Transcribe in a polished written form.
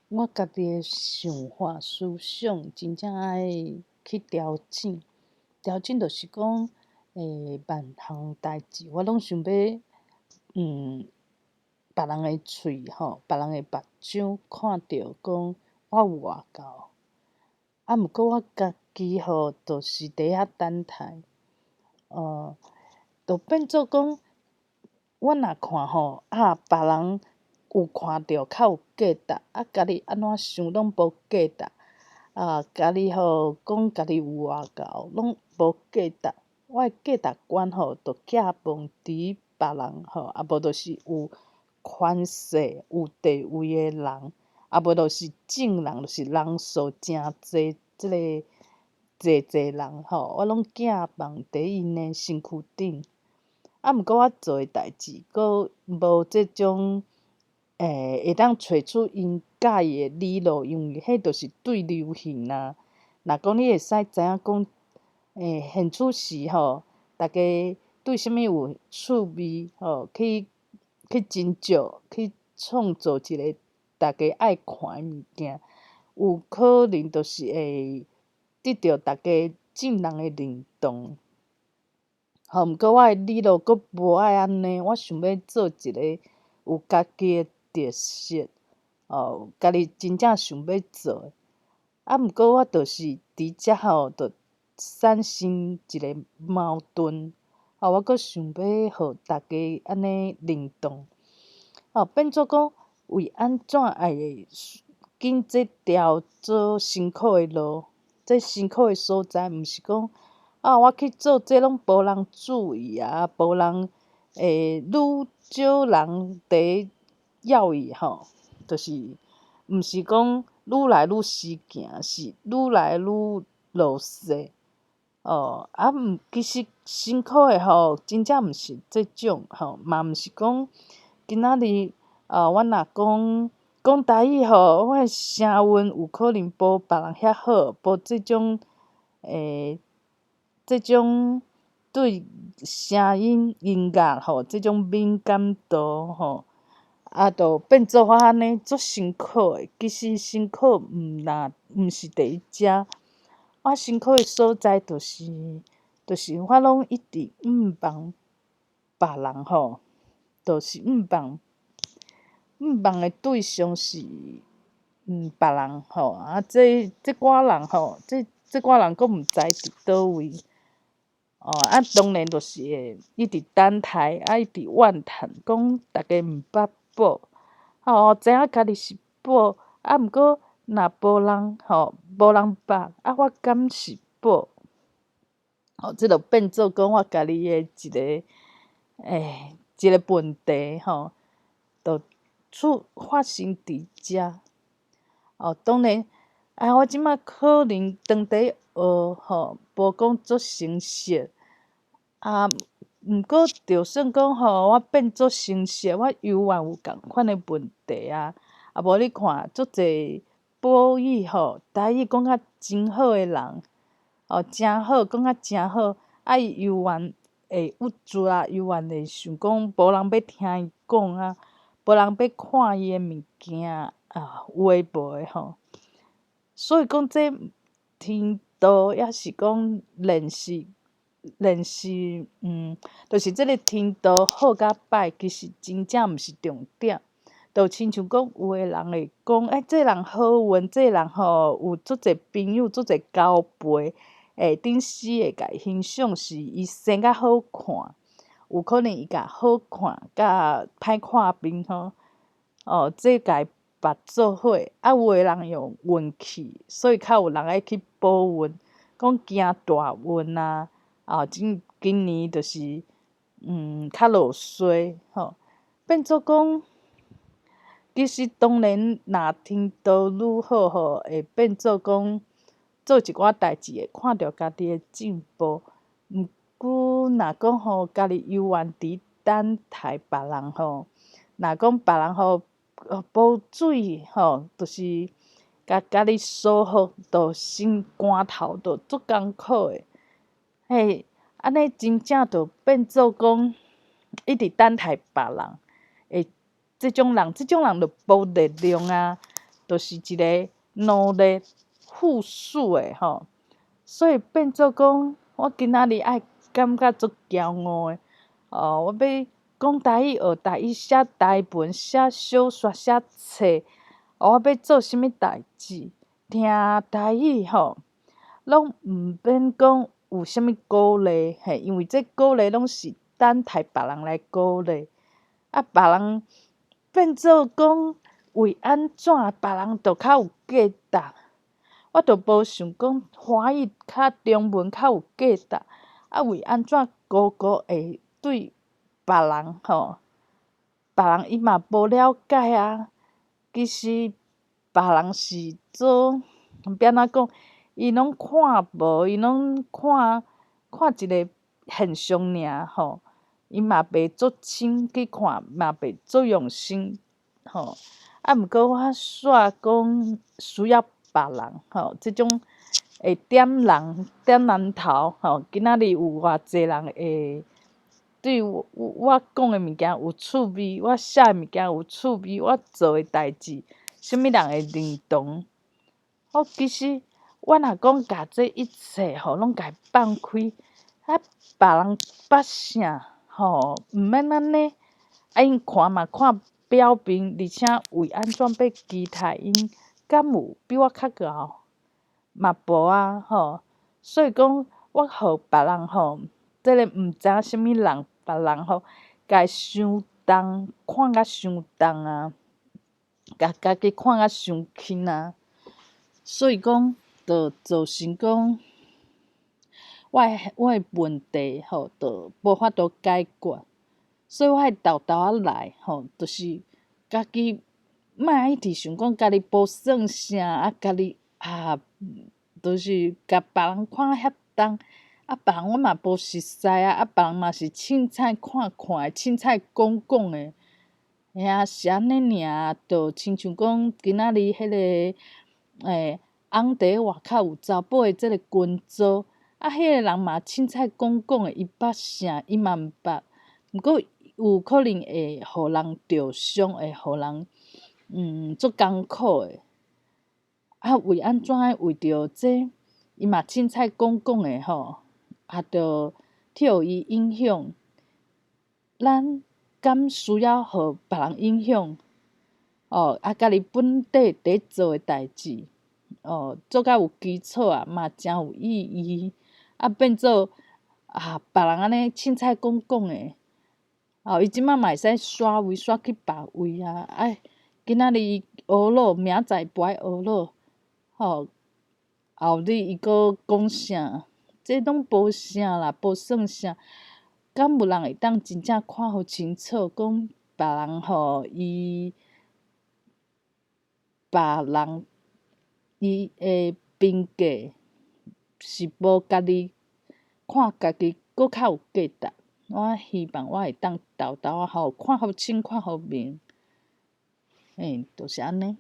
我家己的想法思想真正愛去調整，調整就是講，萬項代誌我攏想欲，別人的喙吼，別人的目睭看著講我有偌𠢕，啊，毋過我家己吼，就是佇遐等待，就變做講，我若看吼，啊，別人有看著較有價值，啊，家己按怎想攏無價值，啊，家己吼講家己有偌𠢕，攏無價值。我的價值觀吼，就寄望佇別人吼，啊無就是有權勢、有地位的人，啊無就是眾人，就是人數誠濟，這個濟濟人吼，我攏寄望佇𪜶的身軀頂。啊，毋過我做的代誌，閣無這種會當揣出𪜶佮意的理路，因為彼就是對流行啊。若講你會使知影講，現此時吼，逐家對啥物有趣味吼，去斟酌，去創造一個逐家愛看的物件，有可能就是會得著逐家眾人的認同。吼，毋過我的理路閣無愛按呢，我想欲做一個有家己的特色，哦，家己真正想欲做的。啊，毋過我就是佇遮吼，就產生一個矛盾。哦，我閣想欲予逐家按呢認同，哦，變做講為按怎愛緊這條做辛苦的路，這辛苦的所在，毋是講啊，我去做這攏無人注意啊，無人會愈少人佇要伊吼，就是毋是講愈來愈時行，是愈來愈落勢。哦，啊，毋其實辛苦的吼，真正毋是這種吼，嘛毋是講今仔日啊，阮若講講台語吼，我的聲韻有可能無別人遐好，無這種這種對聲音音樂吼，這種敏感度吼，啊，就變做我按呢足辛苦的。其實辛苦毋若毋是佇遮，我辛苦的所在就是，就是我攏一直向望別人吼，就是向望向望的對象是別人吼，啊，這寡人吼，這寡人閣毋知佇佗位。哦，啊，當然就是會一直等待，啊，一直怨嘆，講逐家毋捌寶，吼，知影家己是寶，啊，毋過若無人吼，無人捌，啊，我敢是寶？哦，這就變做講我家己的一個，一個問題吼，就出發生佇遮。哦，當然，啊，我這擺可能當佇學吼，無講足成熟，啊，毋過就算講吼，我變足成熟，我猶原有仝款的問題啊。啊，無你看足濟母語吼，台語講甲真好的人，哦，誠好，講甲誠好，啊，伊猶原會鬱卒啊，猶原會想講無人欲聽伊講啊，無人欲看伊的物件啊，有的無的吼。所以講這程度，抑是講練習練習，就是這個程度好佮歹，其實真正毋是重點。就親像講有的人會講，欸，這人好運，這人吼有足濟朋友，足濟交陪，頂時會共伊欣賞是伊生較好看，有可能伊共好看佮歹看面吼，哦，這共伊縛做伙，啊，有的人用運氣，所以較有人愛去補運，講行大運啊，啊，今年就是較落衰吼，變做講，其實當然，若程度愈好吼，會變做講做一寡代誌會看著家己的進步。毋過若講吼，家己猶原佇等待別人吼，若講別人吼無注意吼，就是共家己束縛，就心肝頭就足艱苦的。嘿，按呢真正就變做講一直等待別人，會這種人，這種人就無力量啊！就是一个努力付出的吼，所以變做講，我今仔日愛感覺足驕傲的，哦，我欲講台語、學台語、寫台文、寫小說、寫冊，哦，我欲做啥物代誌，聽台語吼，攏毋免講有啥物鼓勵，嘿，因為這鼓勵攏是等待別人來鼓勵，啊，別人變做講為按怎別人就較有價值，我就無想講華語較中文較有價值，啊，為按怎姑姑會對別人吼，別人伊嘛無了解啊，其實別人是做欲按怎講，伊攏看無，伊攏看看一个現象爾吼，伊嘛袂足深去看，嘛袂足用心吼。啊，毋過我煞講需要別人吼，這種會點人點人頭吼。今仔日有偌濟人會對我講的物件有趣味，我寫的物件有趣味，我做的代誌，啥物人會認同？我其實我若講共這一切吼，攏共伊放開，啊，別人捌啥吼，毋免按呢。啊，𪜶看嘛看表面，而且為按怎欲期待𪜶，敢有比我較𠢕？嘛無啊吼。所以講，我予別人吼，這个毋知影啥物人，別人吼，共伊傷重，看甲傷重啊，共家己看甲傷輕啊。所以講，就造成講，我的問題吼，就無法度解決。所以我會沓沓仔來吼，就是家己莫一直想講家己無算啥，啊，家己啊，就是共別人看遐重，啊，別人我嘛無熟似啊，啊，別人嘛是凊彩看看的，凊彩講講的，嘿啊，是按呢爾，就親像講今仔日彼个翁佇外口有查某的這个群組，啊，彼个人嘛凊彩講講的，伊捌啥，伊嘛毋捌，毋過有可能會予人著傷，會予人足艱苦的。啊，為按怎為著這，伊嘛凊彩講講的吼，啊，著去予伊影響。咱敢需要予別人影響？哦，啊，家己本底佇做的代誌，哦，做甲有基礎啊，嘛誠有意義。啊，變做啊，別人按呢凊彩講講的，哦，伊這擺嘛會使徙位徙去別位啊。哎，今仔日伊學咯，明仔載無愛學咯，吼，後日伊閣講啥？這攏無啥啦，無算啥。敢有人會當真正看予清楚，講別人吼，伊別人伊的評價是無家己看家己閣較有價值。我希望我會當沓沓仔吼看予清，看予明，嘿，就是按呢。